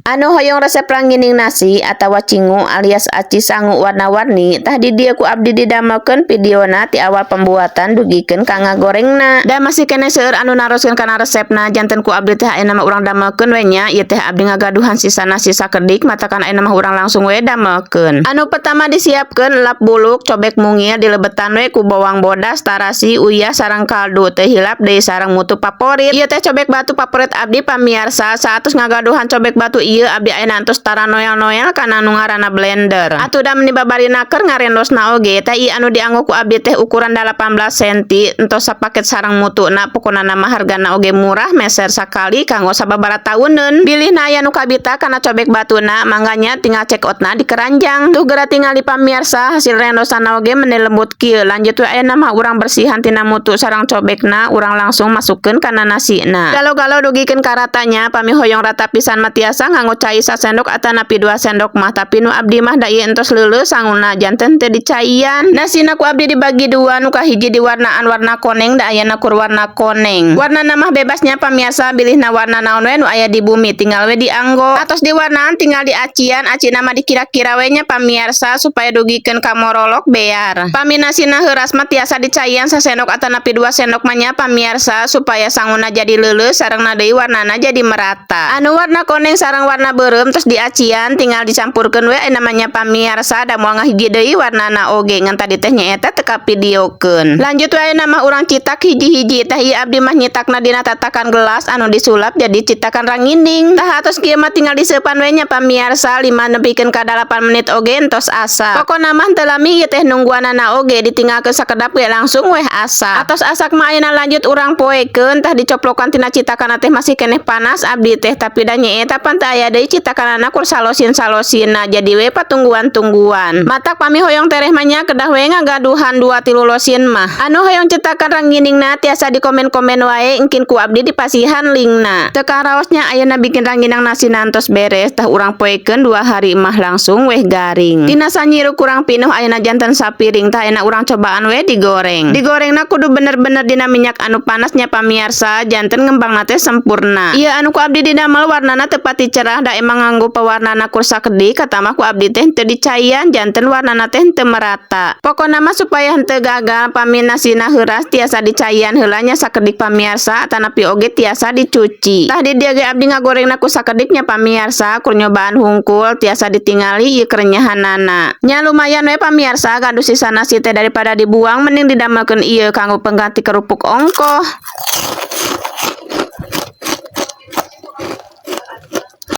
Anu hoyong resep rangining nasi atawa cingu alias aci sangu warna-warni, tah di dieu ku abdi didamelkeun videona ti awal pembuatan dugikeun ka ngagorengna. Da masih keneh seueur anu naroskeun kana resepna, janten ku abdi teh ayeuna mah urang damelkeun we nya. Ieu teh abdi ngagaduhan sisa nasi sakedik, matakan ayeuna mah urang langsung we damelkeun. Anu pertama disiapkeun lap buluk cobek mungil, dilebetan we ku bawang bodas, tarasi, uyah sareng kaldu, teu hilap deui sareng mutu paporit. Ieu teh cobek batu paporit abdi, pamiarsa. Saatos ngagaduhan cobek batu ieu, abdi ayeuna entos tara noel-noel kana nu ngaranna blender. Atuh da meni babari naker ngarendosna oge. Teh ieu anu dianggo ku abdi teh ukuran 18 cm, entos sapaket sareng mutuna. Pokona mah hargana oge murah, meser sakali kanggo sababaraha tauneun. Bilihna aya nu kabita kana cobek batuna, mangga nya tinggal check outna di keranjang. Tuh, geura tingali, pamiarsa, hasil rendosana oge meni lembut kieu. Lanjut we, ayeuna mah urang bersihan tina mutu sareng cobekna, urang langsung masukkeun kana nasina. Galo-galo dugikeun ka ratanya. Pami hoyong rata pisan mah tiasa nganggo cai sasendok atanapi 2 sendok mah, tapi nu abdi mah da ieu entos leuleus sanguna, janten teu dicaian. Nasina ku abdi dibagi dua, nu kahiji diwarnaan warna koneng, da ayana kur warna koneng. Warnana mah bebasnya, pamiarsa, bilihna warna naon we nu aya di bumi tinggal we dianggo. Atos diwarnaan tinggal diacian, acina mah dikira-kira we nya, pamiarsa, supaya dugikeun ka morolok bear. Pami nasina heuras mah tiasa dicaian sasendok atanapi 2 sendok mah nya, pamiarsa, supaya sanguna jadi leuleus sareng deui warnana jadi merata. Anu warna koneng sareng warna beureum terus diacian, tinggal dicampurkeun we namanya, pamiarsa, da moal ngahiji deui warnana oge, ngan tadi teh nyaeta teu kavideokeun. Lanjut we, mah urang citak hiji-hiji. Tah, ieu abdi mah nyitakna dina tatakan gelas anu disulap jadi citakan rangining. Tah, atos kieu mah tinggal diseupan we nya, pamiarsa, 5 nepikeun ka 8 menit oge entos asak. Pokona mah teu lami ieu teh nungguanana oge, ditinggalkeun sakedap ge langsung weh asak. Atos asak mah ayeuna lanjut urang poekeun. Tah, dicoplokan tina citakan teh masih keneh panas abdi teh, tapi da nyaeta pan teu aya deui citakanana, kur salosin-salosina, jadi we patungguan-tungguan. Matak pami hoyong tereh mah nya kedah we ngagaduhan 2 tilu losin mah. Anu hoyong cetakan ranginingna tiasa di komen-komen wae, engkin ku abdi dipasihan linkna. Teu karaosnya ayeuna bikin ranginang nasi entos beres. Tah, urang poekeun 2 hari mah langsung weh garing. Tina sanyiru kurang pinuh ayeuna janten sapiring. Tah, ayeuna urang cobaan we digoreng. Digorengna kudu bener-bener dina minyak anu panasnya, pamiarsa, janten ngembangna teh sempurna. Ieu anu ku abdi didamel warnana teu pati cerah, da emang nganggo pewarnana kur sakedik, katamah ku abdi teh teu dicaian, janten warnana teh teu merata. Pokona mah supaya henteu gagal, pami nasina heuras tiasa dicaian heula nya sakedik, pamiarsa, atanapi oge tiasa dicuci. Tah, di dieu ge abdi ngagorengna ku sakedik nya, pamiarsa, kur nyobaan hungkul. Tiasa ditingali ieu kerenyahanana. Nya lumayan we, pamiarsa, gaduh sisa nasi teh, daripada dibuang mending didamelkeun ieu kanggo pengganti kerupuk ongkoh.